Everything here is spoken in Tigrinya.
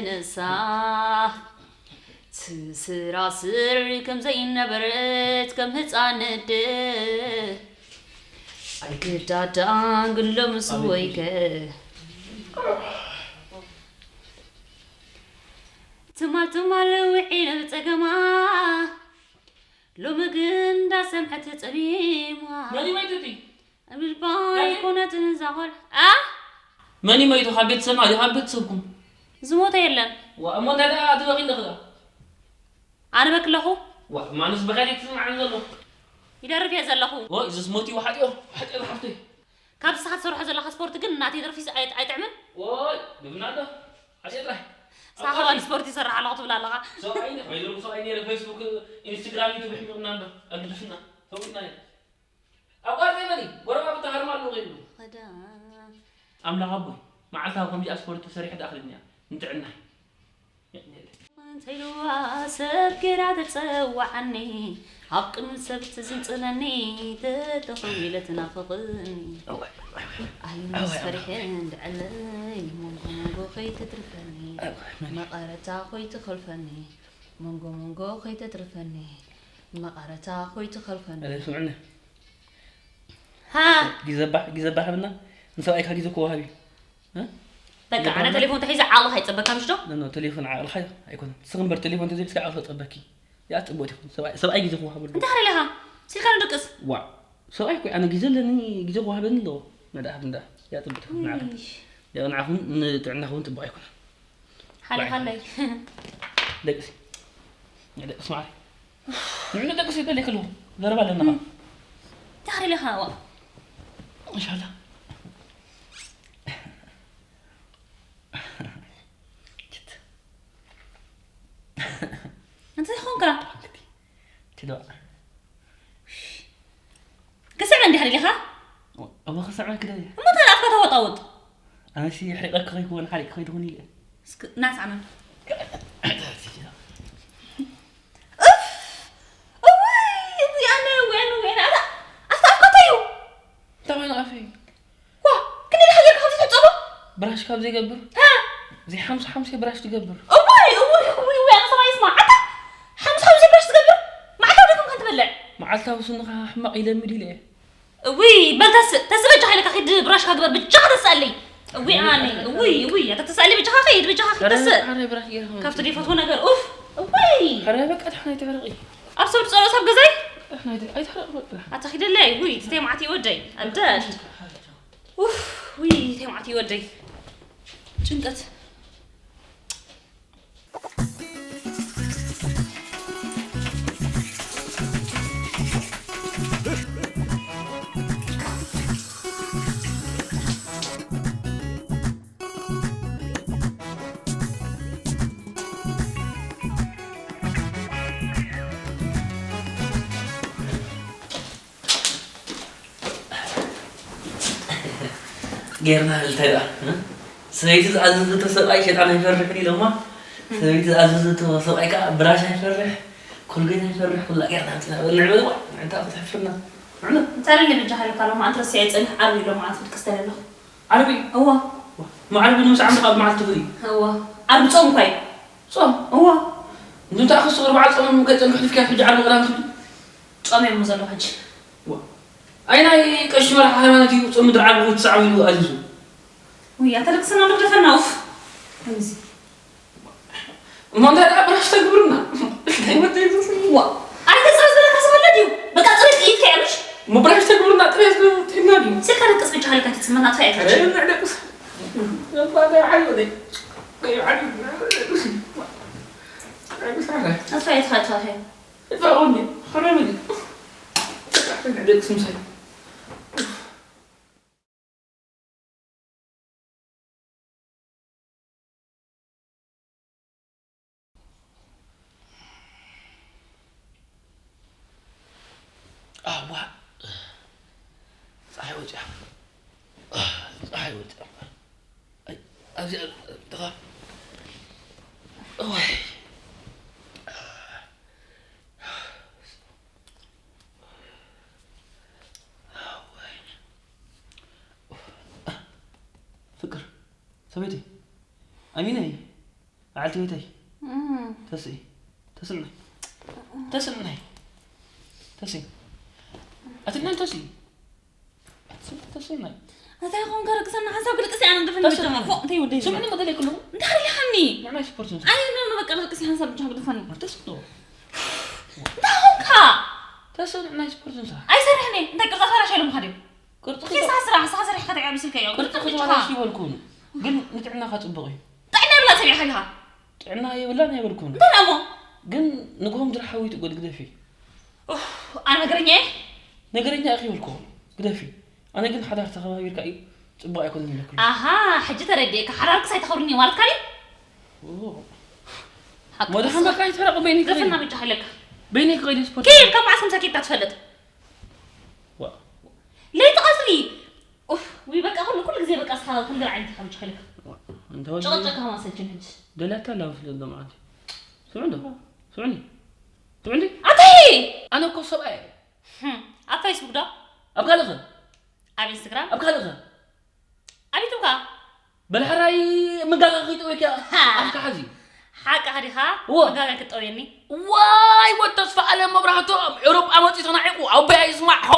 ንሳ ትስራስር ከም ዘይነበረት ከም ህፃን ኣደ ኣይግዳዳን ግን ሎምስ ወይከ ትማል ትማል ውዒለ ብፀገማ ሎሚ ግን እንዳሰምዐት ፀሚማ መን ይመይትቲ? እምባ ኣይኮነትን እዛ ቆልዓ። ኣ? መን ይመይቱ? ካብ ቤተሰብና ድዩ ካብ ቤተሰብኩም? ዝሞተ የለን። ዋ፣ እሞ እንታይ ደኣ ትበኺ ኣለኺ ደኣ? ኣነ በኪ ኣለኹ። ዋ፣ ማንስ በኺ ኣይትስምዓን ዘሎ። ይደርፍ እየ ዘለኹ። ዋ፣ እዝስ ሞት እዩ፣ ሓጢኦ፣ ሓጢኦ ሓፍተይ። ካብ ንስኻ ትሰርሖ ዘለኻ ስፖርት ግን ናተይ ደርፊ ኣይ-፣ ኣይጥዕምን? ዎይ፣ ግብና ኣሎ። ኣስየ ጥራሕ። ንስኻ ከባቢ ስፖርት ይሰርሕ ኣለኹ ትብል ኣለኻ። ሰብኣይ ነ-፣ ወይ ዘለኹ ሰብኣይ ነይረ፣ ፌስቡክ፣ ኢንስትግራም፣ ዩቱብ ኣሕሚቑና እምበር፣ ኣግድፍና፣ ተውልና እየ። ኣብ ጓል ዘይመኒ፣ ጎረባብቲ ሃርማ ኣለዉ ከይብሉ። ኸዳ። ኣምላኽ ኣቦይ፣ መዓልታዊ ከምዚኣ ስፖርት ተሰሪሐ ደኣ ክድንያ፣ ንጥዕናይ። እንተይልዋ ሰብ ጌራ ተጸዋዓኒ፣ ኣብ ቅድሚ ሰብ ትዝንጽለኒ፣ ተተኸዊለ ትናፍቕኒ። ኣዋይ፣ ኣዋይ፣ ኣይ ኣዋይ፣ ምስ ኣዋይ። ፈሪሐ እንድዕለይ፣ መንጎ መንጎ ከይተትርፈኒ፣ ኣዋይ፣ መን? መቐረታ ኮይትኸልፈኒ፣ መንጎ መንጎ ከይተትርፈኒ፣ መቐረታ ኮይትኸልፈኒ። ኣረ፣ ስምዕኒ። ሃ! ጊዘባ፣ ጊዘባ ሃብና፣ ንሰብኣይካ ጊዘ ክወሃብ እዩ። እ? በቃ፣ ኣነ ቴሌፎን ተሒዘ ዓቕልኻ ይጸበካ ምሽ ዶ? ኖ፣ ኖ፣ ቴሌፎን ዓቕልኻ ኣይኮነን። ንስኺ እምበር ቴሌፎን ተዘይብስኪ ዓቕልኺ ጸበኪ። እያ ጽቡቕቲ ይኹን። ሰብኣይ፣ ሰብኣይ ግዜ ክወሃበሉ። እንታይ ሓደለኻ? ስልካ ንድቅስ። ዋዕ። ሰብኣይ እኮ ኣነ ግዜ ኣለኒ፣ ግዜ ክወሃበኒ ኣለዎ። መድሃብ እንዳ። እያ ጽቡቕቲ ይኹን፣ ንዓኹም። እይሽ። ያ ንዓኹም ንጥዕናኹም ጽቡቕ ኣይኮነን። ሓሊኻለይ። ደቅሲ። ደቅሲ ማዕረ። ንዕነ ደቅሲ ይደልየክ ኣለኹ። ዘረባ ኣለና። እንታይ ሓደለኻ? ዋዕ። ኢንሻላህ። እንታይ ኾንካ? ትደዋ። ክስዕመ እንዲኻ ደሊኻ? እሞ ክስዕመ ክደሊ። እሞ እንታይ ኣፍካ ተወጣውጥ? ኣነሲ ሕሪቐኪ ከይኮን ሓሪቕ ከይድኹን ኢለ። እስኪ ና ስዓመ። እፍ! እውይ፣ እውይ፣ ኣነ፣ እውይ፣ ኣነ፣ እውይ፣ ኣነ። ኣታ፣ ኣፍካ እንታይ እዩ? እንታይ ኮይኑ ኣፈይ? ዋ፣ ክንደይ ደሓን ጌርካ ከምዚ ትሕጸቦ? ብራሽ ካብ ዘይገብር? ሃ? ዘይሓምሱ ሓምሴ ብራሽ ትገብር? እዋይ፣ እውይ፣ እውይ፣ እውይ፣ ኣነ ሰብኣይ ይስማዕ። ኣታ፣ ሓምሱ ሓምሴ ብራሽ ትገብር? መዓልታዊ ደይኮንካ ትበልዕ? መዓልታዊ ስንኻ ሕማቕ ይለምድ ኢለ እየ። እውይ፣ በል ተስእ፣ ተስእ በጃኻ ኢለካ ኪድ ብራሽካ ግበር፣ በጃኻ ተስኣለይ። እውይ፣ ኣነ፣ እውይ፣ እውይ፣ ኣታ ተስኣለይ በጃኻ ኸይድ፣ በጃኻ ኸይድ፣ ኧረ፣ ተስእ። ኧረ፣ ብራሽ ጌርካ ካብቲ ደይፈትዎ ነገር፣ ኡፍ፣ እውይ። ኧረ፣ በቃ፣ ድሓን ኣይትዕረቒ። ኣብ ሰብ ዝጸልኦ ሰብ ገዛይ? ድሓን ኣይት-፣ ኣይትዕረቒ፣ በቃ። ኣታ ኪደለይ፣ ውይ፣ እቲ ተይ መዓት እዩ ወደይ፣ ኣደድ። ኡፍ፣ ውይ፣ ተይ መዓት እዩ ወደይ። ጭንቀት። ጌርና እንታይ ደኣ፣ እ? ሰበይቲ ዝኣዘዘቶ ሰብኣይ ሸጣን ኣይፈርሕን ኢሎማ። ሰበይቲ ዝኣዘዘቶ ሰብኣይ ከኣ ብራሽ ኣይፈርሕ፣ ኮልጌት ኣይፈርሕ፣ ኩላ ጌርና ኣምጺና በልዕ በልዋ። ንዕንታ ክትሕፍርና። ንዕና። እንታይ ደለ በጃኻ ኢልካ ሎማዓንቲ ረሲዐ ጸኒሕ ዓርቢ ሎማዓንቲ ክድቅስ ተለለኹ። ዓርቢ? እዋ። እሞ ዓርቢ ንምሳዕ ምሳዕ ኣብ መዓልቲ ትብሊ? እዋ። ዓርቢ ጾም እኳ እዩ። ጾም? እዋ። እንድንታ ክሱ ኣርባዓ ጾም ከይጸንሑ ድፍኪ ሕጂ ዓርቢ ቅዳም ትብሊ? ጾም እዮም ዘለኹ ሕጂ። ዋ። ኣይ ናይ ቀሺ መርሓ ሃይማኖት እዩ ጾም ምድሪ ዓርቢ ክትስዓቡ ኢሉ ኣዚዙ። ውይ፣ ኣታ ደቅስና ንግደፈና፣ ኡፍ። ከምዚ። እሞ እንታይ ደኣ ብራሽ ተግብርና? እንታይ ወደ ይዘስኒ? ዋ። ኣይ፣ ተዝረዝ በለካ ሰብ ኣሎ ድዩ? በቃ፣ ጽሬት ጥይት ከያ ምሽ? እሞ ብራሽ ተግብርና፣ ጥሬት ጥይትና ድዩ? ስልካ ደቅስ ብቻ ሃልካ ትጽመና፣ ኣጥፋ እየ ኧረ፣ ትፈትሽ። ንዕደቅስ። እባ፣ እንታይ ዓዩ ወደይ? እንታይ ዓዩ? ኣጥፋ እየ ትፈትሽ፣ ኣጥፋ እየ። እጥፋ፣ ኦኒ። ኸመይ በሊ? ንዕደቅስ ምሳይ። ኣዋ፣ ጸሓይ ወጺኣ። ጸሓይ ወጺኣ። ኣይ፣ ኣብዚኣ ጥቓ። እዋይ። ፍቅር፣ ሰበይቲ፣ ኣሚነይ። ኣልቲ ቤተይ። ተስኢ። ተስናይ። ተስናይ። ተስኢ። ኣትናን ተስኢ። ተስናይ። እንታይ ኾንካ ርቅሰና ሓንሳብ ክልቅስ እያ ንግደፈኒ ተስናይ። ብጀመር። ፎእ፣ እንታይ ወደይ ስምዕኒ መደለይ ክሉ። እንታይ ሪሓኒ? ንዕናይ ስፖርት ንሳ። ኣይ፣ ኖ፣ ኖ፣ በቃ ርቅስ ሓንሳብ ብቻ ግደፈኒ። ኣርቲስት ዶ? እንታይ ኾንካ? ተስኢ ንዕናይ ስፖርት ንሳ። ኣይሰርሕን እየ። እንታይ ቅርጻ ተባላሽ ኢሎም ካድዮም? ቅርጺ ኪሳ ስራሕ፣ ንስኻ ሰሪሕካ ተጋቢስልካ እዮም። ቅርጺ ቅርጺ ክትባላሽ ይበልኩን። ግን ንጥዕናኻ ጽቡቕ እዩ። ጥዕና የብላ ሰብ ኢኻ ኢኻ። ጥዕና የብላን ኣይበልኩን። እንታይ ደኣ እሞ? ግን ንግሆ ምድሪ ሓዊ ትጎድ ግደፊ። ኡፍ፣ ኣነ ነገረኛ እየ? ነገረኛ ኢኺ ይበልኩ። ግደፊ። ኣነ ግን ሓዳር ተኸባቢርካ እዩ ጽቡቕ ኣይኮነን ይብለኩ። ኣሃ፣ ሕጂ ተረዲኤካ። ሓዳርክስ ኣይተኸብርን እዩ ማለትካ ድዩ? ኦ። ሓቂ መድሓን ንስኻ በቃ ይተረቕ በይነይ ክኸይድ። ግደፈና በጃኻ ኢለካ። በይነይ ክኸይድ ስፖርት። ኪድ፣ ካብ መዓስ ከምሳ ኪድካ ትፈልጥ? ዋ። ለይቲ ቀትሪ። ኡፍ፣ ውይ በቃ ኩሉ፣ ኩሉ ግዜ በቃ እስኻ ከምዚ ዓይነት ኢኻ በጃኻ ኢለካ። ዋ፣ እንተ ወዲ ጨቐጨካ ማሰልችን ሕጂ። ደላታ ላው ስለ ዶ መዓልቲ። ስምዑ ዶ? ስምዑኒ። ስምዑኒ። ኣታይ! ኣነ እኮ ሰብኣይ እየ። ህም፣ ኣብ ፌስቡክ ዶ? ኣብ ካልእ ኸ? ኣብ ኢንስታግራም? ኣብ ካልእ ኸ? ኣብ ዩቱብ ከ? በል ሕራይ መጋጋ ከይጠውየካ ሃ። ኣፍካ ሓዚ። ሓቅኻ ዲኻ? እወ። መጋጋ ክትጠውየኒ? ዋይ፣ ወድ ተስፋ ኣለም መብራህቱ ኣብ ኤውሮጳ መጺኡ ተናዒቑ፣ ኣቦይ ኣይስማዕ፣ ሆ፣